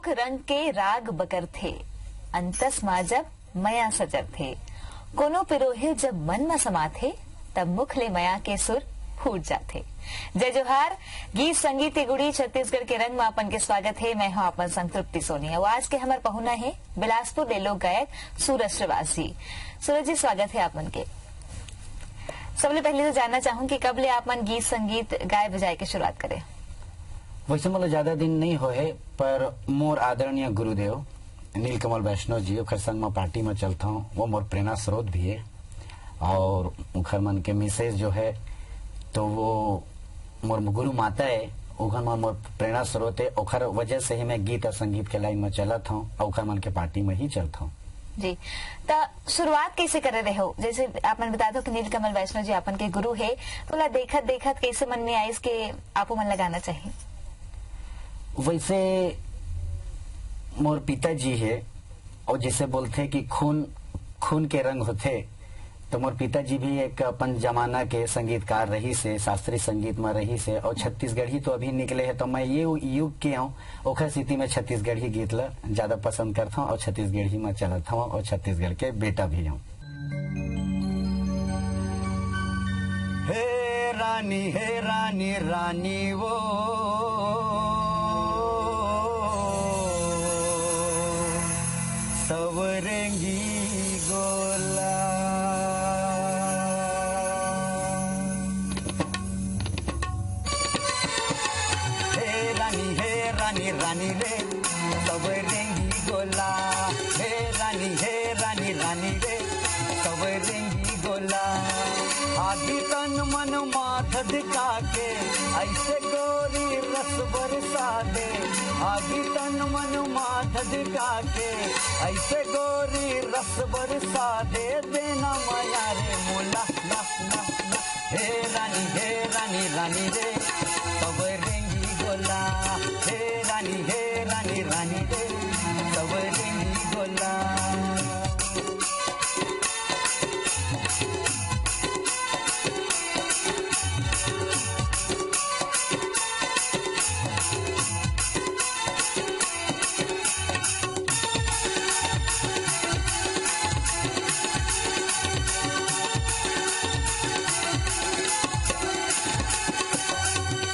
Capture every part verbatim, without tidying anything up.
रंग के राग बगरथे, अंतस मा जब मया सजरथे। कोनो पिरोहिल जब मन म समाथे, तब मुख ले मया के सुर फूट जाथे। जय जोहार। गीत संगीत के गुड़ी छत्तीसगढ़ के रंग म अपन के स्वागत हे। मैं हूं अपन संतृप्ति सोनी। अउ आज के हमर पहुना हे बिलासपुर ले लोक गायक सूरज श्रीवास जी। सूरज जी, स्वागत हे आप मन के। सबले पहले तो जानना चाहूं कि कब ले आप मन गीत संगीत गाए बजाए के शुरुआत करे? वैसे मोला ज्यादा दिन नहीं होए, पर मोर आदरणीय गुरुदेव नीलकमल वैष्णव जी, ओखर संग म पार्टी म चलथंव, वो मोर प्रेरणा स्रोत भी है। और ओखर मन के मिसेज जो है, तो वो मोर गुरु माता है, ओखर मन मोर प्रेरणा स्रोत है। ओखर वजह से ही मैं गीत और संगीत के लाइन में चलत हूँ और ओखर मन के पार्टी में ही चलत हूँ। जी, त शुरुआत कैसे करे रहे हो? जैसे आप मन बता दो कि नीलकमल वैष्णव जी आपन के गुरु है, तो ओला देखत देखत कैसे मन में आइस के आपो मन लगाना चाहिए? वैसे मोर पिताजी है, और जैसे बोलथे कि खून, खून के रंग होथे, तो मोर पिताजी भी एक अपन जमाना के संगीतकार रहिस हे, शास्त्रीय संगीत म रहिस हे, और छत्तीसगढ़ी तो अभी निकले हे, तो मैं ये युग के हूँ, ओखर सेती मैं छत्तीसगढ़ी गीत ल ज्यादा पसंद करथौं और छत्तीसगढ़ी म चलत हूँ और छत्तीसगढ़ के बेटा भी हूँ। हे रानी, हे रानी, रानी वो सवरेंगी गोला। हे रानी, हे रानी, रानी रे, सवरेंगी गोला। हे रानी, हे रानी, रानी रे, सवरेंगी गोला। आगी तन मन मा धधका के, ऐसे गोरी रस बरसा दे। आगी तन मन मा धधका के, ऐसे गोरी रस बरसा दे। देना मया रे मोला, ना, ना, ना। हे रानी, हे रानी, रानी रे, सवरेंगी गोला। हे रानी, हे रानी, रानी रे, सवरेंगी गोला।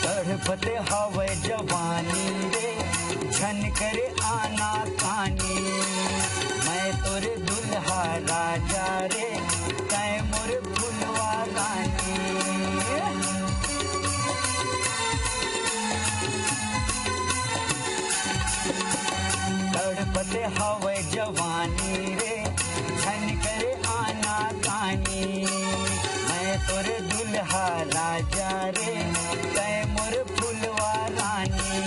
तड़पत हवय जवानी रे, झन करे आना कानी। मैं तोर दुल्हा राजा रे, तैं मोर फुलवा रानी। तड़पत हवय जवानी रे, झन करे आना कानी। मैं तोर दुल्हा राजा रे, तैं मोर फुलवा रानी।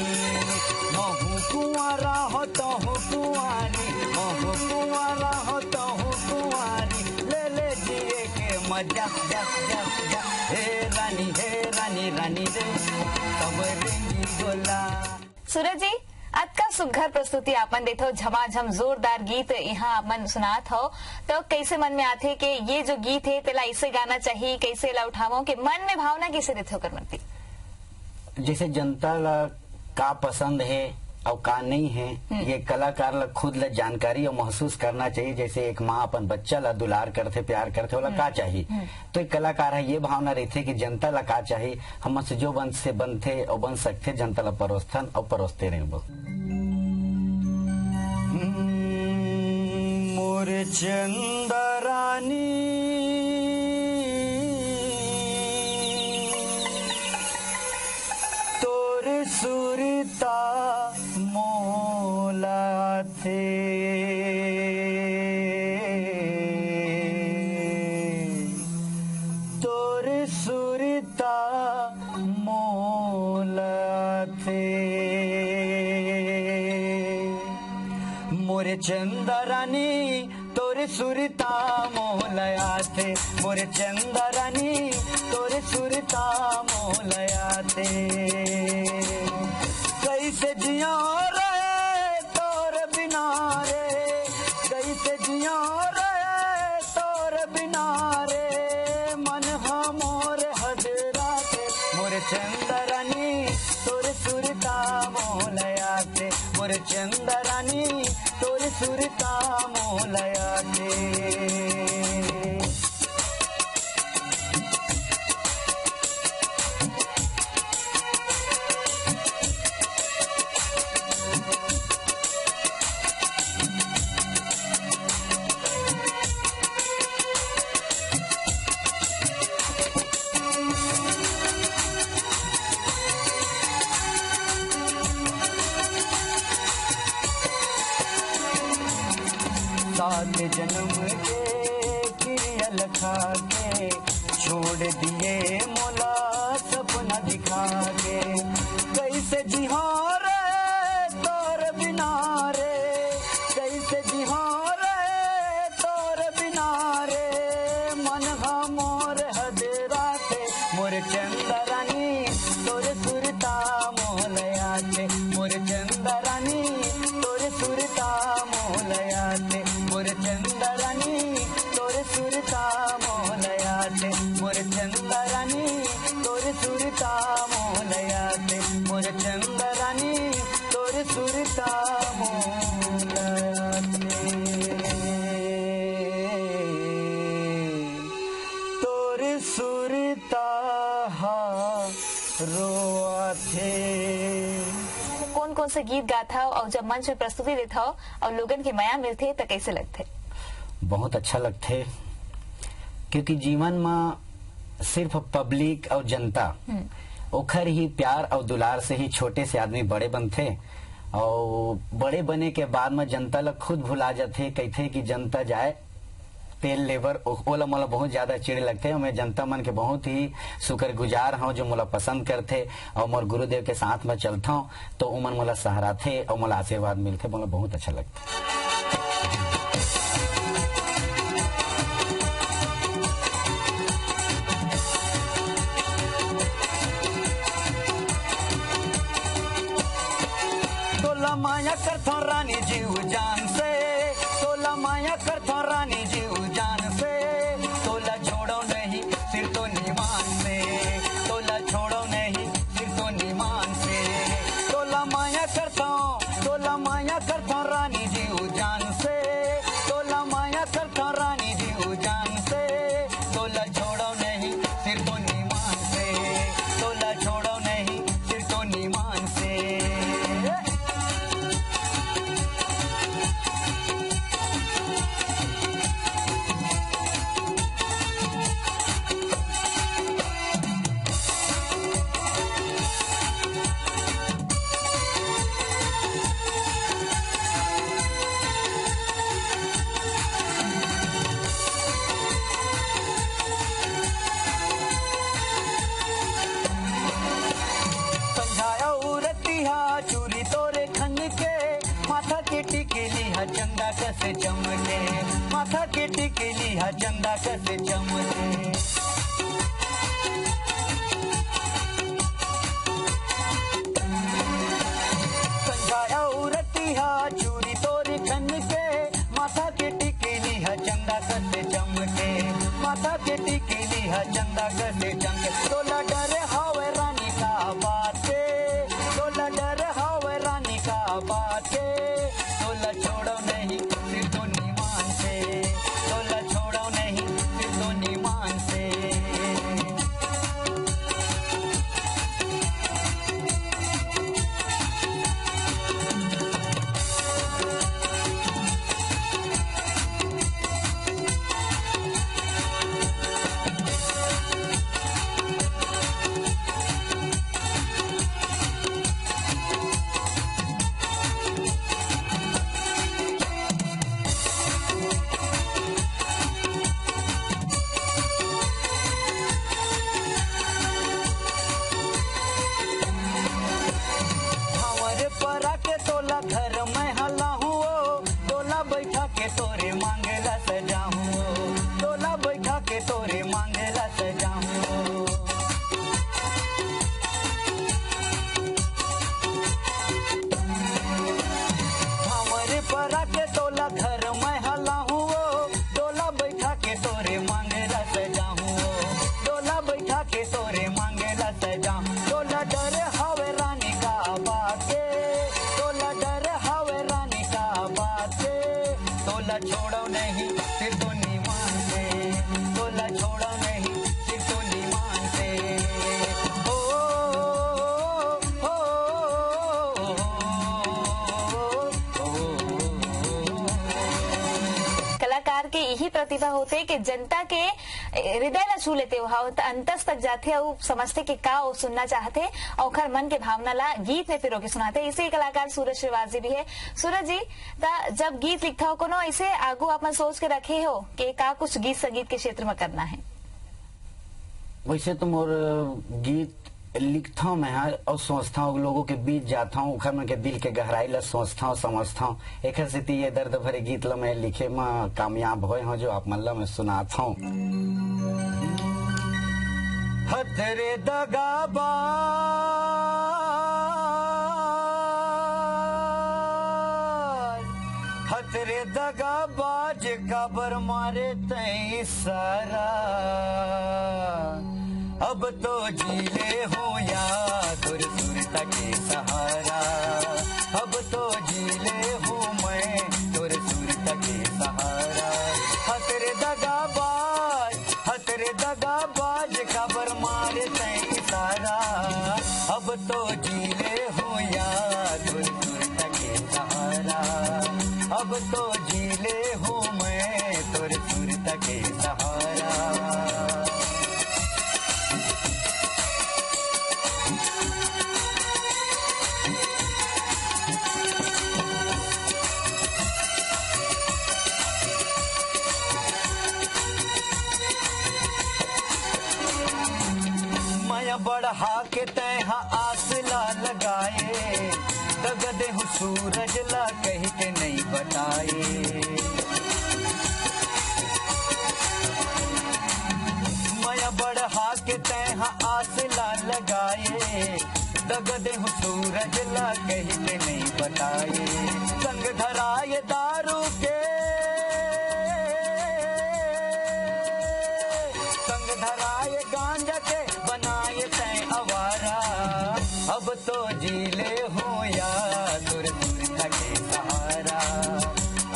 महू कुंवारा हो तहू कुंवारी, महू कुंवारा हो तहू कुंवारी। ले ले जिए के मजा, जा, जा, जा। हे रानी, हे रानी, रानी रे, सवरेंगी गोला। सूरज जी, अतका सुघर प्रस्तुति आपन देथो, झमाझम जोरदार गीत यहाँ आपन सुनात हो, तो कैसे मन में आथे कि ये जो गीत है, तेला ऐसे गाना चाहिए, कैसे एला उठावो, कि मन में भावना कैसे देथे ओकर प्रति? जैसे जनता ला का पसंद है और का नहीं है, हम्म। ये कलाकार ला खुद ला जानकारी और महसूस करना चाहिए। जैसे एक माँ अपन बच्चा ला दुलार करथे, प्यार करथे, ओला हम्म। का चाहिए? हम्म। तो एक कलाकार है, ये भावना रहिथे कि जनता ला का चाही, हमन से जो बन से बनथे अउ बन सकथे, जनता ला परोसथन अउ परोसते रहिबो। मोर चंदरानी, तोर सुरता मोला थे। तोर सुरता मोला थे। मोर चंदरानी, तोर सुरता मोला थे। मोर चंदरानी, तोर सुरता मोला थे। कैसे जिया रे तोर बिना रे, कैसे जिया रे तोर बिना रे, मन ह मोर हजरा के। मोर चंदरानी, तोर सुरता मोला थे। मोर चंदा रानी, तोर सुरता मोला आथे। सात जन्म के किरिया ल खा के छोड़ दिए मोला सपना दिखा के। कैसे जिहां रे तोर बिना रे, कैसे जिहां रे तोर बिना रे, मन ह मोर हदेराथे। मोर चंदा रानी, तोर सुरता मोला आथे। मोर चंदा रानी, तोर सुरता मोला आथे। मोर चंदा रानी, तोर सुरता मोला आथे। मोर चंदा रानी, तोर सुरता मोला आथे। मोर चंदा रानी, तोर सुरता मोला आथे। तोर सुरता हा रोआथे। कौन कौन से गीत गात हव अउ जब मंच में प्रस्तुति देत हव अउ लोगन के मया मिलथे त कैसे लगथे? बहुत अच्छा लगथे, क्योंकि जीवन म सिर्फ पब्लिक अउ जनता, हम्म। ओखर ही प्यार अउ दुलार से ही छोटे से आदमी बड़े बनथे, अउ बड़े बने के बाद म जनता ल खुद भुला जाथे, कहिथे कि जनता जाए तेल लेबर, ओ-, ओला मोला बहुत ज्यादा चिढ़ लगथे। मैं जनता मन के बहुत ही शुक्रगुजार हूँ जो मोला पसंद करथे अउ मोर गुरुदेव के साथ म चलथव, तो उमन मोला सहराथे अउ मोला आशीर्वाद मिलथे, मोला बहुत अच्छा लगथे। तोला माया करथों रानी जीव जान से, तोला माया करथों रानी जीव जान से, तोला छोड़ो नहीं सिर तो निमान से, तोला छोड़ो नहीं सिर तो निमान से, तोला माया करथों, तोला माया करथों रानी जीव जान से, तोला माया करथों रानी जीव जान से, तोला छोड़ो नहीं सिर तो निमान से, तोला छोड़ो नहीं सिर तो निमान से। संझा अउ रतिहा चूरी तोरे खन के, माथा के टिकली ह चंदा कस चमके, माथा के टिकली ह चंदा कस चमके। संझा अउ रतिहा चूरी तोर खन के, माथा के टिकली ह चंदा कस चमके, माथा के टिकली ह चंदा कस चमके। तोला डर हवे रानी का बात के, तोला डर हवे रानी का बात के, तोला छोड़ो नहीं सिर तो निमान से, तोला छोड़ो नहीं सिर तो निमान से। भंवर परा के तोला घर में हलाहूँ ओ, डोला बैठा के तोरे मांगे ला सजाहूँ ओ, डोला बैठा के तोरे मांगे ला सजाहूँ ओ। भंवर परा के तोला घर में हलाहूँ ओ, डोला बैठा के तोरे मांगे ला सजाहूँ ओ, डोला बैठा के तोरे मांगे ला सजाहूँ। तोला डर हवे रानी का बात के, तोला डर होथे कि जनता के हृदय ला छू लेथे, ओहा अंतस तक जाथे अउ समझथे कि का वो सुनना चाहथे, अउ ओखर मन के भावना ला गीत में पिरो के सुनाथे। इसे कलाकार सूरज श्रीवास जी भी है। सूरज जी, त जब गीत लिखथव, कोनो ऐसे आगू अपन सोच के रखे हो कि का कुछ गीत संगीत के क्षेत्र में करना है? वैसे तो मोर गीत लिखथव मैं ह, अउ सोचथव, लोगों के बीच जाथव, ओखर मन के दिल के गहराई ला सोचथव, समझथव। एखर सेती ये दर्द भरे गीत ला मैं लिखे म कामयाब होए हव, जो आप मन ला मैं सुनाथव। हतरे दगाबाज, हतरे दगाबाज, काबर मारे तैं सारा। अब तो जी ले हूँ यार तोर सुरता के सहारा, अब तो जी ले हूँ मैं तोर सुरता के सहारा। हतरे दगाबाज, हतरे दगाबाज, काबर मारे तैं इशारा। अब तो जी ले हूँ यार तोर सुरता के सहारा, अब तो जी ले हूँ मैं तोर सुरता के सहारा। मया बढ़ा के तैं ह आस ला लगाए, दगा देहूँ सूरज ला कहि के नइ बताए। मया बढ़ा के तैं ह आस ला लगाए, दगा देहूँ सूरज ला कहि के नइ बताए। संग धराए दारू के, संग धराए गांजा के, बनाए तैं आवारा। अब तो जी ले हूँ यार तोर सुरता के सहारा,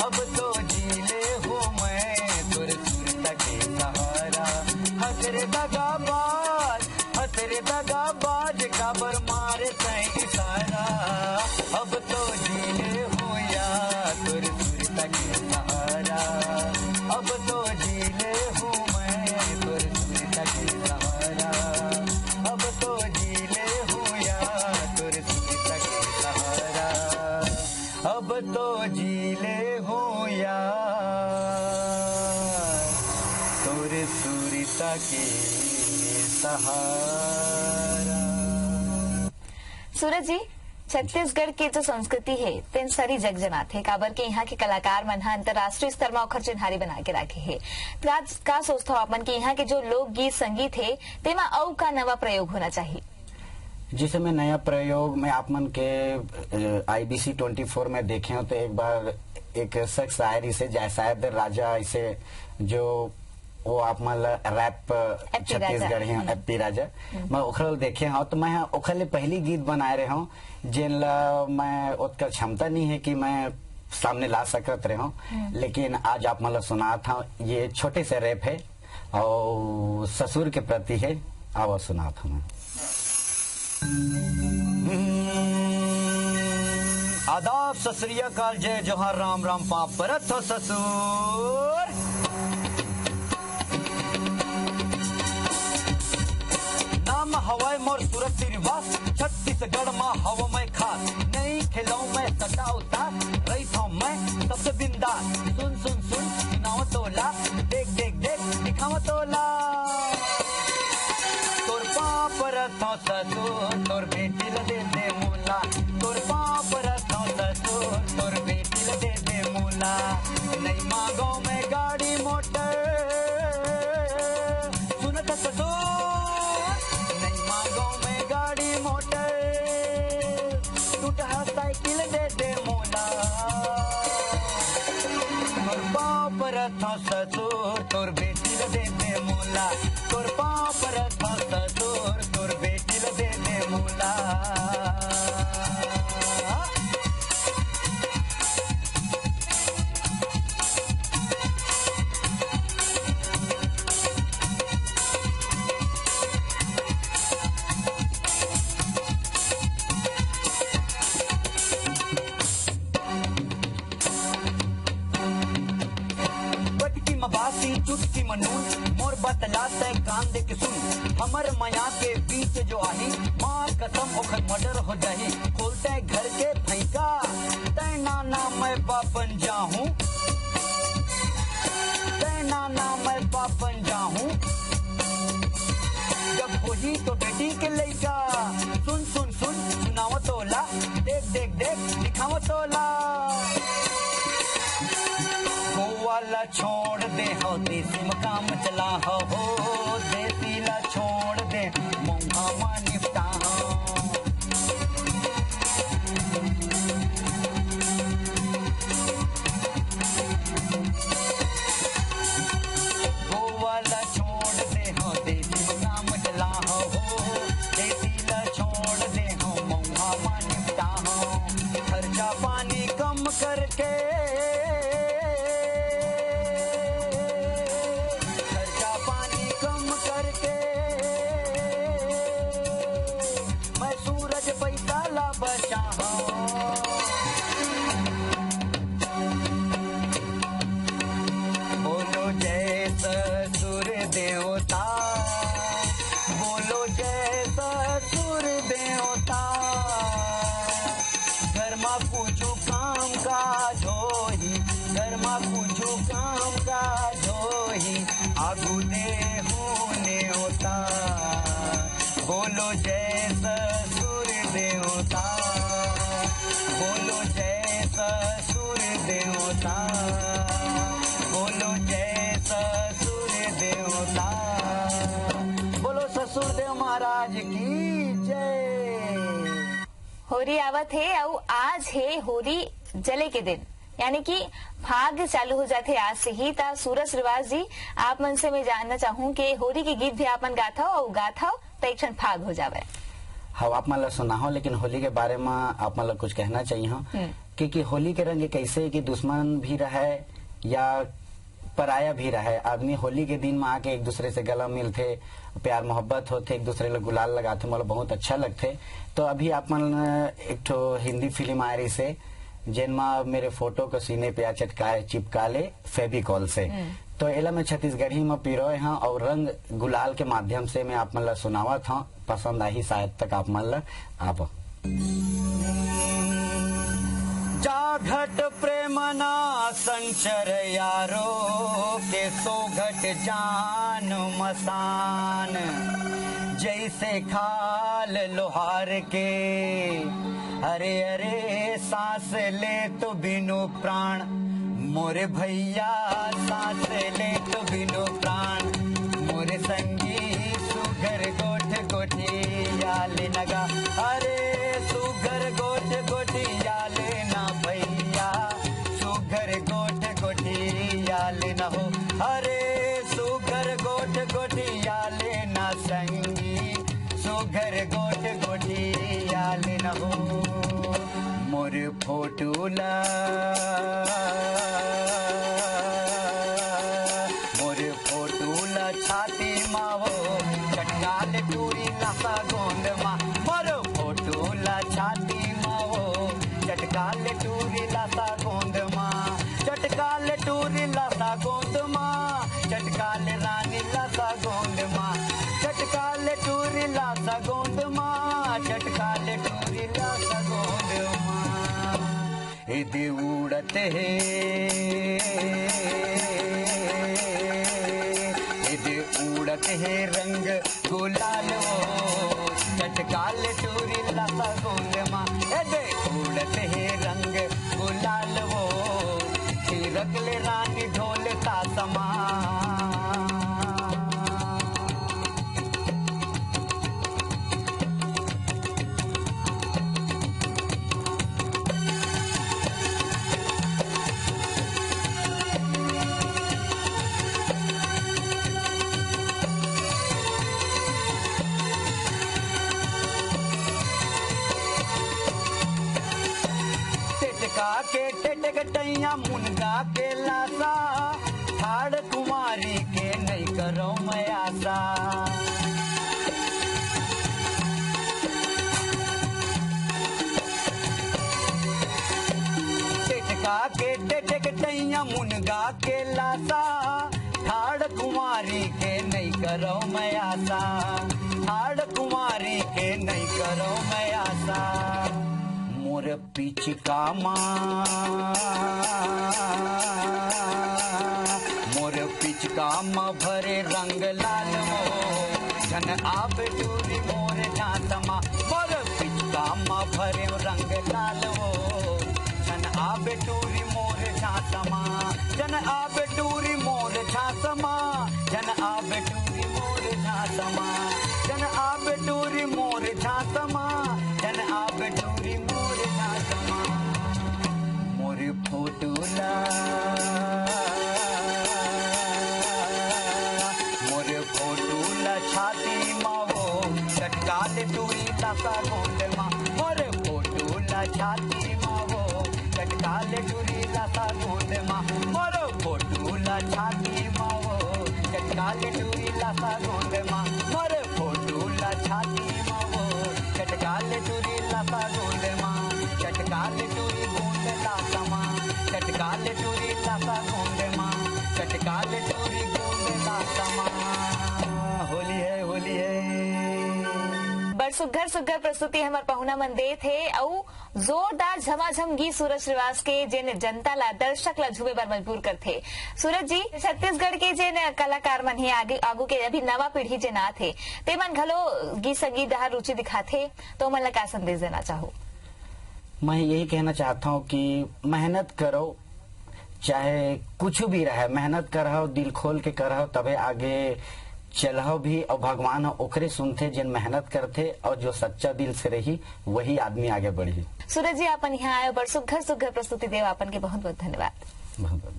अब तो जी ले हूँ मैं तोर सुरता के सहारा। हतरे दगाबाज, हतरे दगाबाज, काबर मारे तैं इशारा। अब तो जी ले हूँ यार तोर सुरता के सहारा, अब तो जी ले हूँ मैं तोर सुरता के सहारा, अब तो जी ले हूँ यार तोर सुरता के सहारा। अब तो जी ले हूँ यार तोर सुरता के सहारा। सूरज जी, छत्तीसगढ़ के जो संस्कृति हे, तेन सरी जग जनात हे, काबर के इहाँ के कलाकार मन ह अंतर्राष्ट्रीय स्तर म ओखर चिन्हारी बना के राखे हे। त का, का सोचथव आप मन कि इहाँ के जो लोकगीत संगीत हे, तेमा अउ का नवा प्रयोग होना चाही? जैसे मैं नया प्रयोग में आप मन के, अ, आईबीसी ट्वेंटी फ़ोर में देखे हूँ, तो एक बार एक शख्स आए रहिसे, जय शायद राजा, इसे जो वो आप मन ला रैप एप्पी राजा। छत्तीसगढ़ी, हम्म। एप्पी राजा। हम्म। मैं ओखर ल देखे हूँ, तो मैं ओखर ले पहली गीत बनाए रहे हूँ, जेन ला मैं ओतका क्षमता नहीं है कि मैं सामने ला सकत रहे हूँ, हम्म। लेकिन आज आप मन ला सुनात हूँ, ये छोटे से रैप है। अउ ससुर के प्रति हे, आवा सुनात हवं। आदाब, सत श्री अकाल, जय जोहार, राम राम, पाँव परत हंव ससुर। नाम हवय मोर सूरज श्रीवास, छत्तीसगढ़ मा हवं मैं खास। नइ खेलंव मैं सट्टा उतार, रहिथंव मैं सबसे बिंदास। सुन, सुन, सुन, सुनावं तोला, देख, देख, देख, दिखावं तोला। तोर पाँव परत हंव ससुर, तोर बेटी ल दे दे मोला। तोर पाँव परत हंव ससुर, तोर बेटी ल दे दे मोला। नइ मांगंव मैं गाड़ी मोटर, सुनत ससुर, नइ मांगंव मैं गाड़ी मोटर, टूटहा साइकिल दे दे मोला। तोर पाँव परत हंव ससुर, तोर बेटी ल दे दे मोला। तोर पाँव परत हंव ससुर, तोर बेटी ल दे दे मोला। बटकी म बासी कि मनून मोर बतला तै कान दे के सुन, हमर मया के बीच जो आही, माँ कसम ओखर मर्डर हो जाही। खोलते घर के फैका, तै नाना मैं बाप बन जाहूँ, तै नाना मैं बाप बन जाहूँ। जब होही तो बेटी के लइका, सुन सुन सुन सुनाव तोला, देख देख देख दिखाव तोला। गोवा ला छोड़ दे हो, देसी म काम चला हो, देसी ला छोड़ दे, मोंघा मा निपटा हो। गोवा ला छोड़ दे हो, देसी म काम चला हो, देसी ला छोड़ दे हो, मोंघा मा निपटा हो। खर्चा पानी कम करके, खर्चा पानी कम करके, मैं सूरज पैसा ला बचाहूँ। बोलो जय ससुर देवता, बोलो जय ससुर देवता। घर मा कुछु काम काज होही, घर मा कुछु काम काज होही, आगू देहू नेवता। बोलो जय ससुर देवता, बोलो जय ससुर देवता, बोलो जय ससुर देवता। बोलो ससुर देव महाराज की जय। होरी आवत हे अउ आज हे होरी जले के दिन, यानी कि फाग चालू हो जाथे आज से ही। त सूरज श्रीवास जी, आप मन से मैं जानना चाहूँ कि होरी के गीत भी आप मन गाथव अउ गाथव त एक क्षण फाग हो जावे। हाँ, आप मन ला सुनाहूँ, लेकिन होली के बारे में आप मन ला कुछ कहना चाहिए हूँ, हम्म। क्योंकि होली के रंग एक ऐसे कि दुश्मन भी रहे या पराया भी रहे, आदमी होली के दिन में आके एक दूसरे से गला मिलथे, प्यार मोहब्बत होथे, एक दूसरे ला गुलाल लगाथे, मोला बहुत अच्छा लगथे। तो अभी आप मन एक ठो हिंदी फिल्म आए रहिसे, जेन मा मेरे फोटो को सीने पे आ चटकाए, चिपका ले फेविकॉल से। हम्म। तो एला मैं छत्तीसगढ़ी में पिरोए हाँ और रंग गुलाल के माध्यम से मैं आप मन ला सुनावत हाँ। पसंद आही शायद तक आप मन ला। आप जा घट प्रेम ना संचर यारो, के सो घट जान मसान। जैसे खाल लोहार के, अरे अरे सांस ले तो बिनु प्राण, मोरे भैया सांस ले तो बिनु प्राण, मोरे संगी सुघर गोठ गोठिया ले नगा, अरे सुघर गोठ गोठिया ले ना भैया, सुघर गोठ गोठिया ले ना हो, अरे सुघर गोठ गोठिया ले ना संगी, सुघर गोठ गोठिया ले ना हो। मोर फोटो ला, मोर फोटो ला छाती मा हो, चटका ले टूरी ला सा गोंद मा। मोर फोटो ला छाती मा हो, चटका ले टूरी ला सा गोंद मा। चटका ले टूरी ला सा गोंद मा, चटका ले रानी ला सा गोंद मा। चटका ले टूरी ला सा गोंद मा, चटका ले टूरी ला सा गोंद मा। एदे उड़त हे, एदे उड़त हे रंग गुलाल वो, चटका ले टूरी ला सा गोंद मा। एदे उड़त हे रंग गुलाल वो, थिरक ले रानी ढोल तासमा। टेटका के टेटक टैया मुनगा के लासा, ठाड़ कुमारी के नहीं करो मैं आसा। टेटका के टेटक टैया मुनगा के लासा, ठाड़ कुंवारी के नइ करव मैं आसा, ठाड़ कुंवारी के नइ करव मैं आसा। मोर पिचका मा, मोर पिचका मा भरे रंग लाल वो, झन आबे टूरी मोर झांसा मा। मोर पिचका मा भरे रंग लाल वो, झन आबे टूरी मोर झांसा मा, झन आबे टूरी मोर झांसा मा, झन आबे टूरी मोर झांसा मा, झन आबे टूरी मोर झांसा मा, झन आबे टूरी मोर झांसा मा। मोर फोटो ला, मोर फोटो ला छाती मा वो, चटका ले टूरी लासा गोंद मा। मोर फोटो ला छाती मा वो, चटका ले टूरी लासा गोंद मा। मोर फोटो ला छाती मा वो, चटका ले टूरी लासा गोंद मा। मोर फोटो ला छाती मा वो, चटका ले टूरी लासा गोंद मा। चटका ले टूरी गोंद लासा मा, चटका ले टूरी लासा गोंद मा। चटका ले टूरी गोंद लासा मा। होली है, होली है। बड़ सुग्घर सुग्घर प्रस्तुति हमर पहुना मन देत हे, अउ जोरदार झमाझम गीत सूरज श्रीवास के, जेन जनता ला, दर्शक ला झूमे बर मजबूर करथे। सूरज जी, छत्तीसगढ़ के जेन कलाकार मन हे, आगे, आगू के अभी नवा पीढ़ी जेन आत हे, ते मन घलो गीत संगीत डहर रुचि दिखाथे, तो ओमन ला का संदेश देना चाहू? मैं यही कहना चाहता हूँ कि मेहनत करो, चाहे कुछ भी रहे, मेहनत करहव, दिल खोल के करहव, तभे आगे चलहव भी, और भगवान ह ओकरे सुनथे, जेन मेहनत करथे, और जो सच्चा दिल से रही, वही आदमी आगे बढ़ी। सूरज जी, आपन यहाँ आए, बड़ सुग्घर सुग्घर प्रस्तुति देव, आपन के बहुत बहुत धन्यवाद। बहुत बहुत।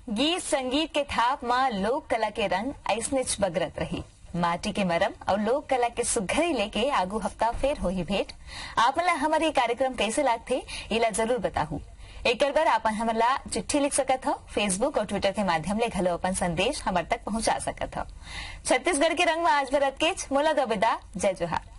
गीत संगीत के थाप मा लोक कला के रंग अइसनेच बगरत रही। माटी के मरम अउ लोक कला के सुग्घरी लेके आगू हफ्ता फेर होही भेंट। आप मन ला हमर ये कार्यक्रम कइसे लागथे, एला जरूर बताहू। एकर बर आप मन हमन ला चिट्ठी लिख सकत हव, Facebook अउ Twitter के माध्यम ले घलो अपन संदेश हमर तक पहुंचा सकत हव। छत्तीसगढ़ के रंग मा आज बर अतकेच। मोला दो विदा, जय जोहार।